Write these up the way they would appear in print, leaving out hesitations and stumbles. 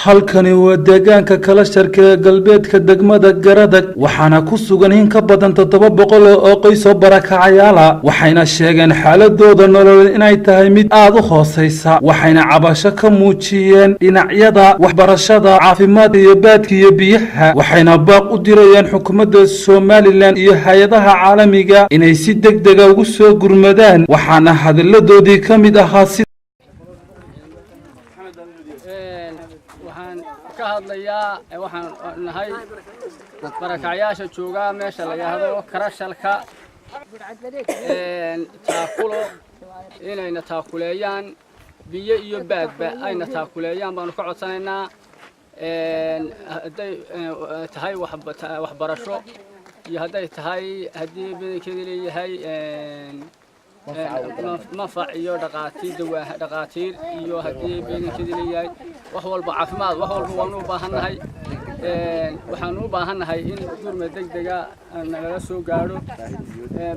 Halkani waa deegaanka Kalasharka ee galbeedka degmada Garadag, waxaana ku sugan in ka badan 700 oo qoys oo barakacayaala. Waxayna sheegeen xaaladooda nololeed inay tahay mid aada u hooseysa, waxayna cabasho ka muujiyeen dhinacyada waxbarashada, caafimaadka iyo baadka iyo biyaha. Waxayna baaq u dirayeen xukuumadda Somaliland iyo hay-adaha caalamiga inay si deg dega ugu soo gurmadaan. Waxaana hadalladoodii ka mid ahaa si Waxaan ka hadlayaa, waxaan nahay barakacyaasha joogaa meesha la yidhaahdo Karashalka. Taakulo inayna taakuleeyaan, biyo iyo baadba ayna taakuleeyaan baanu ka codsanaynaa. Hadday tahay waxbarasho iyo hadday tahay, haddii badankeeda leeyahay, manfac iyo dhaqaatiir, dawaa dhaqaatiir, iyo haddii badankeeda leeyahay wax walba, caafimaad, wax walba waanu u baahannahay. Waxaanu u baahannahay in gurmad deg dega nagala soo gaadho,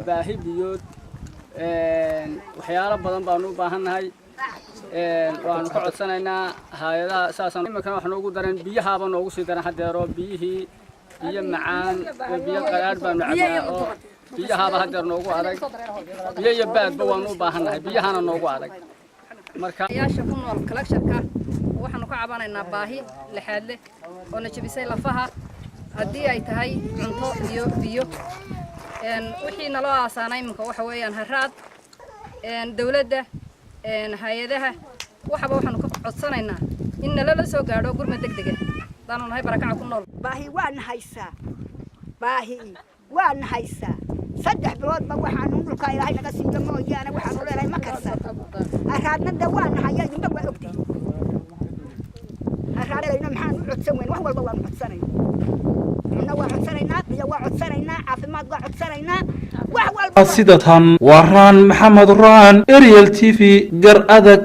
baahi biyood, waxyaalo badan baanu u baahannahay. Waanu ka codsanaynaa hay-adaha saasaan. Iminkana wax noogu daran biyahaaba noogu sii daran haddeero. Biyihii, biyo macaan iyo biyo qaraadh baanu cabnaa, oo biyahaaba haddeer noogu adag. Biyo iyo baadba waanu u baahannahay, biyahana noogu adag marka. Yaasha ku nool Kalagsharka waxaanu ka cabanaynaa baahi lixaad leh oo na jebisay lafaha, haddii ay tahay cunto iyo biyo. Wixii naloo aasaana iminka waxa weeyaan haraad. Dawladda, hay-adaha, waxaba waxaanu ka codsanaynaa in nalala soo gaadho gurmad deg dega, haddaanu nahay barakaca ku nool. Baahi waana haysaa, baahi waana haysaa. 3 biloodba waxaanu dhulkaa Ilaahay naga siiyo mooyaane waxaanu leenahay ma karsan. Haraadna de waana haya, idinba waa ogtihi haraadayno. Maxaan u codsan weyn? Wax walba waanu codsanayna. Cunno waa codsanaynaa, biyo waa codsanaynaa, caafimaad waa codsanaynaa, wax walba. Sida tan waa Raan Maxamed Raan, Ariel TV, Gar Adag.